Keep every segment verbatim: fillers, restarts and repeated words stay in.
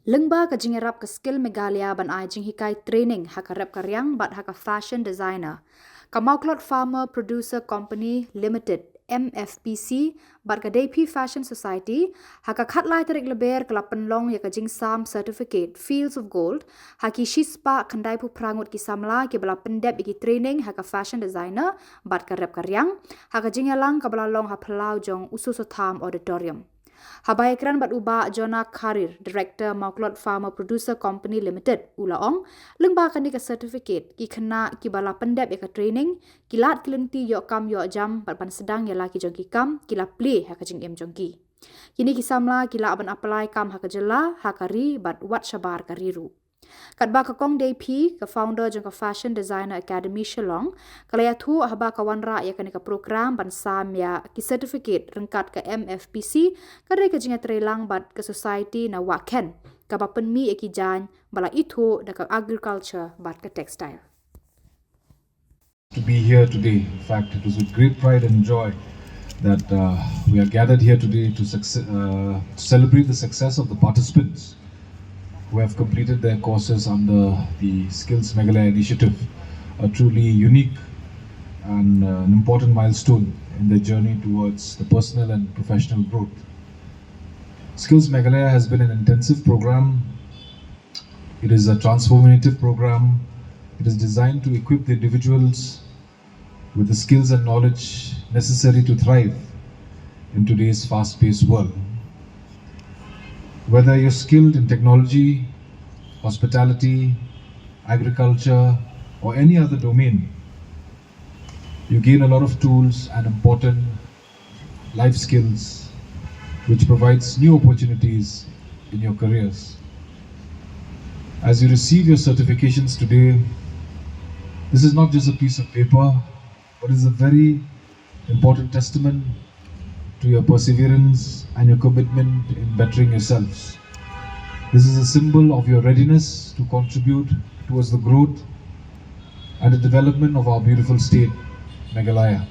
Lyngba ka jingïarap ka Skill Meghalaya ban ai jinghikai training ha ka rep ka riang bad ha ka fashion designer, ka Mawklod Farmer Producer Company Limited, M F P C, bad ka Deipi Fashion Society, ha ka khatlai tarik Lber ka la pynlong ïa ka jingsam certificate Fields of Gold ha ki shispah khyndai phew phra ngut ki samla kiba la pyndep ïa ki training ha ka fashion designer bad ka rep ka riang, ha ka jingïalang kaba la long ha phyllaw jong U Soso Tham Auditorium. Haba ïakren bad u Bah Jonah Kharir, Director, Mawklod Farmer Producer Company Limited, u la ong, lyngba kane ka certificate, ki khynnah kiba la pyndep ïa ka training ki lad ki lynti ïoh kam ïoh jam bad ban sdang ïa la ki jong ki kam ki la plie ha ka jingim jong ki. Kine ki samla ki lah ban apply kam ha ka jylla, ha ka ri bad wat shabar ka ri ruh. Katba ka Kong Deipi, ka founder jong ka Fashion Designer Academy Shillong, ka la ïathuh haba ka wanrah ïa kane ka program ban sam ïa ki certificate ryngkat ka M F P C, ka dei ka jingïatreilang bad ka society na Wah Khen, kaba pynmih ïa ki jaiñ ba la ithuh da ka agriculture bad ka textile. To be here today. In fact, it was with great pride and joy that uh, we are gathered here today to, success, uh, to celebrate the success of the participants who have completed their courses under the Skills Meghalaya initiative, a truly unique and uh, an important milestone in their journey towards the personal and professional growth. Skills Meghalaya has been an intensive program. It is a transformative program. It is designed to equip the individuals with the skills and knowledge necessary to thrive in today's fast paced world. Whether you're skilled in technology, hospitality, agriculture, or any other domain, you gain a lot of tools and important life skills which provides new opportunities in your careers. As you receive your certifications today, this is not just a piece of paper, but is a very important testament to your perseverance and your commitment in bettering yourselves. This is a symbol of your readiness to contribute towards the growth and the development of our beautiful state, Meghalaya.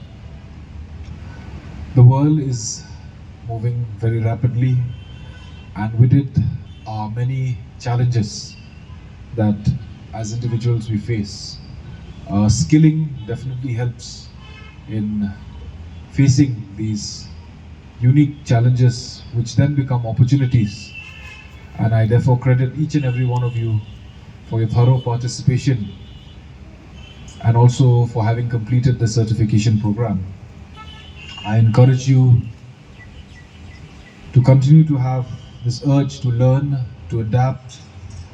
The world is moving very rapidly, and with it are many challenges that as individuals we face. Uh, skilling definitely helps in facing these unique challenges, which then become opportunities. And I therefore credit each and every one of you for your thorough participation and also for having completed the certification program. I encourage you to continue to have this urge to learn, to adapt,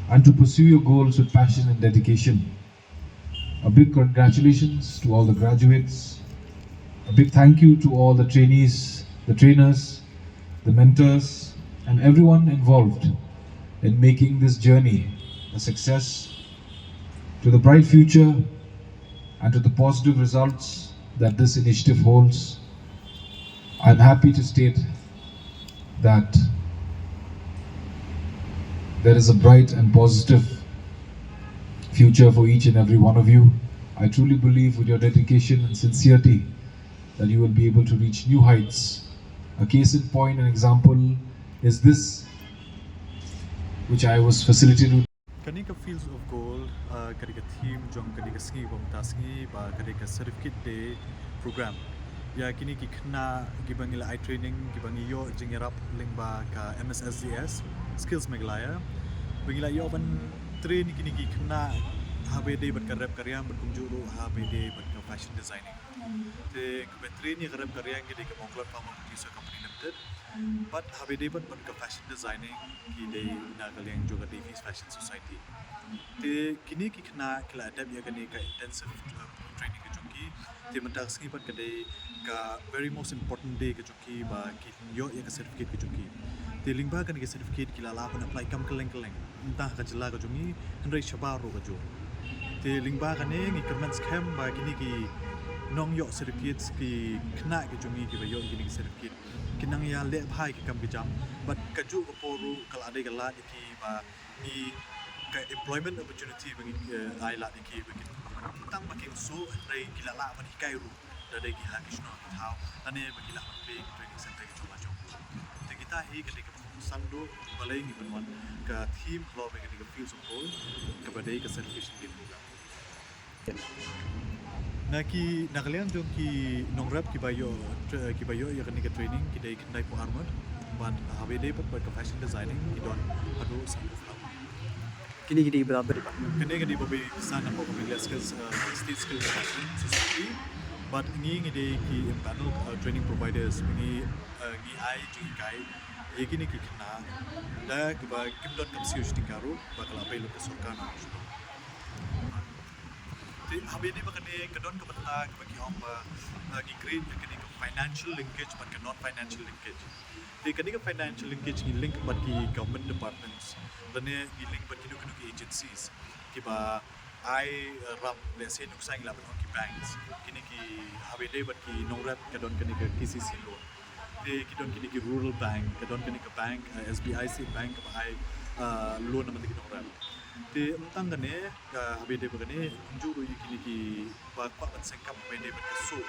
and to pursue your goals with passion and dedication. A big congratulations to all the graduates. A big thank you to all the trainees, the trainers, the mentors, and everyone involved in making this journey a success. To the bright future and to the positive results that this initiative holds, I'm happy to state that there is a bright and positive future for each and every one of you. I truly believe with your dedication and sincerity that you will be able to reach new heights. A case in point, an example is this, which I was facilitated. Kane ka Fields of Gold, uh, kane ka theme jong kane ka sngi ba mynta sngi ba kane ka certificate day program. Ïa kine ki khynnah kiba ngi la ai training, kiba ngi ïoh jingïarap lyngba ka M S S D S, Skills Meghalaya. Ba ngi la ïoh ban train kine ki khynnah haba ïadei bad ka rep ka riang bad kumjuh ruh haba ïadei bad ka fashion designing. Te kaba train ïa ka rep ka riang ki dei ka Mawklod Farmer Producer Company Limited. Bad haba ïadei bad, bad ka fashion designing ki dei na ka liang jong ka Deipi Fashion Society. Te kine ki khynnah ki la adapt ïa kane ka intensive uh, training ka jong ki. Te mynta ka sngi pat ka dei ka very most important day ka jong ki ba ki ïoh ïa ka certificate ka jong ki. Te lyngba kane ka certificate ki la lah ban apply kam kylleng kylleng. Ym tang ha ka jylla ka jong ngi hynrei shabar ruh kajuh. Te lyngba kane ngi kyrmen skhem ba kine ki nongïoh certificate ki khynnah ka jong ngi kiba ïoh ïa kine ki certificate kin nang ïaleh bha ïa ki kam ki jam bad kajuh ka por ruh ka la dei ka lad ïa ki ba ngi ka employment opportunity ba ngi eh, ai lad ïa ki ba kin ym tang ba kin shu hynrei ki la lah ban hikai ruh da dei ki ha ki shnong ki thaw lane ba ki lah ban plie ki training center ki jong la jong. Te kita hi ka dei ka Sando balei ngi pynwan ka theme halor ba ka dei ka Fields of Gold, kaba dei ka certification game program. Na ki, na ka liang jong ki nongrep kiba ïoh, tra-, kiba ïoh ïa kane ka training ki dei khyndai phew ar ngut, bad haba ïadei bad ka fashion designing ki don haduh sanphew phra. Kine ki dei ba bad kine ki dei ba bad san hapoh ka Meghalaya Skills, uh, State Skill Development Society. Bad ngi, ngi dei ki empanel, uh, training providers, ngi, uh, ngi ai jinghikai ïa kine ki khynnah da kiba kim don kam siew shi tyngka ruh, ba ka la pei lut da sorkar na. Te haba ïadei bad kane ka don ka bynta kaba ki ong ba, uh, ngi create ïa kane ka financial linkage bad ka non financial linkage. Te kane ka financial linkage ngi link bad ki government departments, lane ngi link bad kino kino ki agencies kiba ai, uh, ram, let's say, nuksa ngi lah ban ong ki banks, kine ki, haba ïadei bad ki nongrep ka don kane ka K C C loan. Te ki don kine ki rural bank, ka don kine ki bank, uh, S B I C bank kaba ai, uh, loan namar ki nongrep. Te ym tang kane, ka haba ïadei bad kane, kumjuh ruh ïa kine kiba kwah ban seng kam haba ïadei bad ka suh.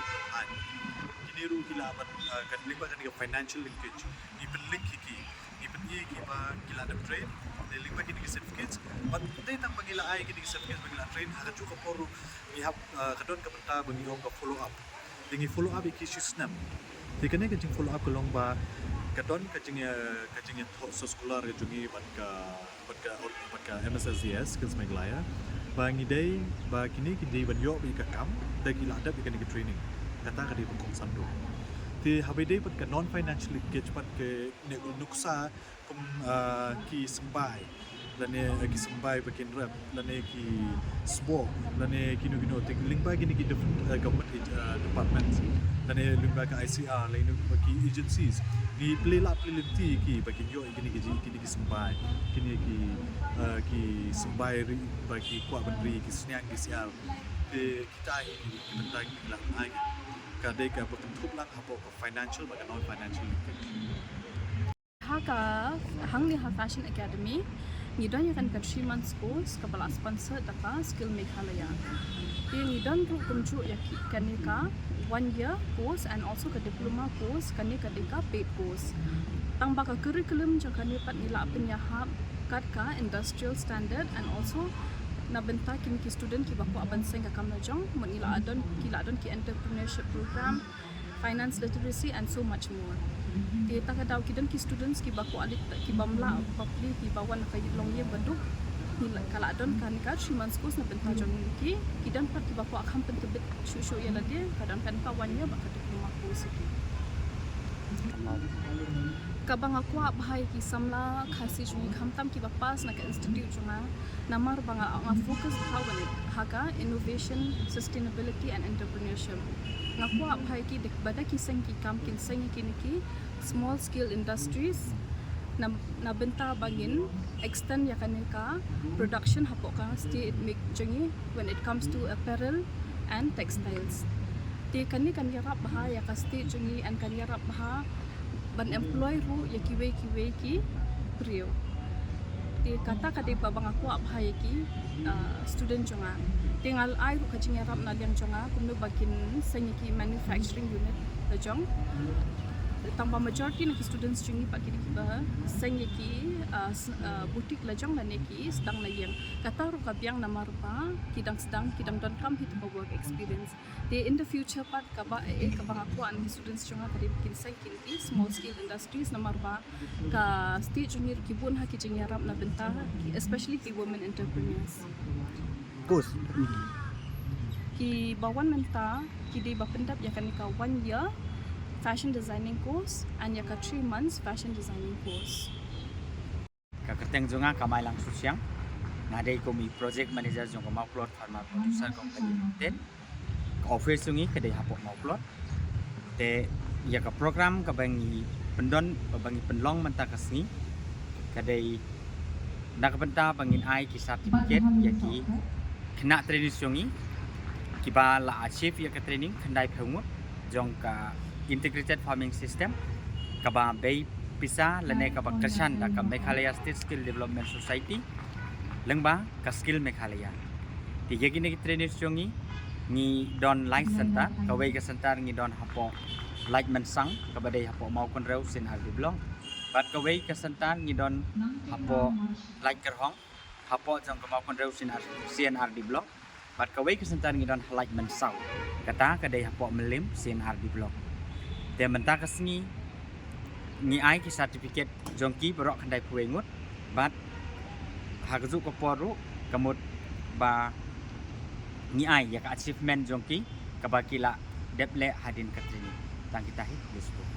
Kine ruh ki lah ban, uh, kan link bad kane ka financial linkage. Ngi pynlink ïa ki, ngi pyni ïa ki ba ki lah dep train, ngi link bad kine ki certificates. Bad ym dei tang ba ngi lah ai kine ki certificates ba ki lah train, ha kajuh ka por ruh ngi hap, uh, ka don ka bynta ba ngi ong ka follow up. Te ngi follow up ïa ki shi snem. Te kane ka jing follow up ka long ba ka don ka jing, eh, ka jingïathoh soskular ka jong ngi bad ka, bad ka, bad ka M S S D S, Skills Meghalaya. Ba ngi dei, ba kine ki dei ban ïoh ïa ka kam da ki lah dep ïa kane ka training. Kata ka dei ba kongsan ruh. Te haba ïadei bad ka non financial linkage bad kane ka nuksa kum, ah, ki symbai, lane, eh, ki symbai ba kin rep, lane ki sboh, lane kino kino, te lyngba kine ki different, eh, government ag-, eh, departments, lane lyngba ka I C R, lane lyngba ki agencies. Ngi plie lah plie lynti ïa ki ba kin ïoh ïa kine ki ji-, kine ki symbai, kine ki, eh, ki symbai ri, ba ki kwah ban ri, ki sniang ki siar. Te kita hi ki, ki bynta ki lah ai. Ka dei kaba kynthup lang hapoh ka financial bad ka non financial linkage. Ha ka, hangne ha Fashion Academy ngi don ïa kane ka three months course kaba la sponsor da ka Skill Meghalaya. Te ngi don ruh kumjuh ïa ki, kane ka one year course and also ka diploma course, kane ka dei ka paid course. Tang ba ka curriculum jong kane pat ngi la pynïahap kat ka industrial standard and also na bynta kine ki student kiba kwah ban seng ka kam la jong, mut ngi la don, ki la don ki entrepreneurship program, finance literacy and so much more. Te ta ka daw ki don ki students kiba kwah lit, kiba ym lah bapli, kiba wan ka longïing ba duk, ngi la, ka la don kane ka three months course na bynta jong ki, ki don pat kiba kwah kham pyntbit shuh shuh ïa lade, ka don kane ka one year bad ka diploma course ïa ki. Kaba nga kwah bha ïa ki samla Khasi jong ngi khamtam kiba pass na ka institute jong nga, namar ba nga, nga focus bha ha ka innovation, sustainability and entrepreneurship. Nga kwah bha ïa ki dei ba da ki seng ki kam kin seng ïa kine ki small scale industries na, na bynta ba ngin extend ïa kane ka production hapoh ka state jong ngi when it comes to apparel and textiles. Te kane kan ïarap bha ïa ka state jong ngi and kan ïarap bha ban employ ruh ïa kiwei kiwei ki briew. Te kata ka dei ba nga kwah bha ïa ki, uh, student jong nga. Te nga ai ruh ka jingïarap na liang jong nga kumno ba kin seng ïa ki manufacturing unit la jong. Tang ba majority na ki students jong ngi pat ki dei kiba seng ïa ki, uh, s-, uh, boutique la jong lane ki sdang na ïing. Kata ruh ka biang namar ba ki dang sdang, ki dang donkam hi ka work experience. Te in the future pat kaba, eh, kaba nga kwah na ki students jong nga ka dei ba kin seng kin ki small scale industries namar ba ka state jong ngi ruh ki bun ha ki jingïarap na bynta ki, especially ki women entrepreneurs. Course. Kiba wan mynta ki dei ba pyndep ïa kane ka one year fashion designing course and ïa ka three months fashion designing course. Ka kyrteng jong nga Kamailang Susiang. Nga dei kum i project manager jong ka Mawplot Pharma Producer Company Limited. Ka office jong ngi ka dei hapoh Mawplot. Te ïa ka program kaba ngi pyndon, kaba ngi pynlong mynta ka sngi, ka dei na ka bynta ba ngin ai ki certificate ïa ki khynnah trainees jong ngi kiba la achieve ïa ka training khyndai phew ngut jong ka integrated farming system kaba bei pisa lane kaba kyrshan da ka Meghalaya State Skill Development Society lyngba ka Skill Meghalaya. Te ïa kine ki trainees jong ngi, ngi don lai center, kawei ka center ngi don hapoh Laitumkhrah kaba dei hapoh Mawkynrew Saint Harvey Block. Bad kawei ka center ngi don hapoh Laitkyrhong, hapoh jong ka Mawkynrew C and R, C and R D block. Bad kawei ka center ngi don ha Laitmynsaw, kata ka dei hapoh Mylliem C and R D block. Te mynta ka sngi ngi ai ki certificate jong ki baroh khyndai phew wei ngut. Bad ha kajuh ka por ruh ka mut ba ngi ai ïa ka achievement jong ki kaba ki la dep leh hadien ka training. Tang kita hi, khublei shibun.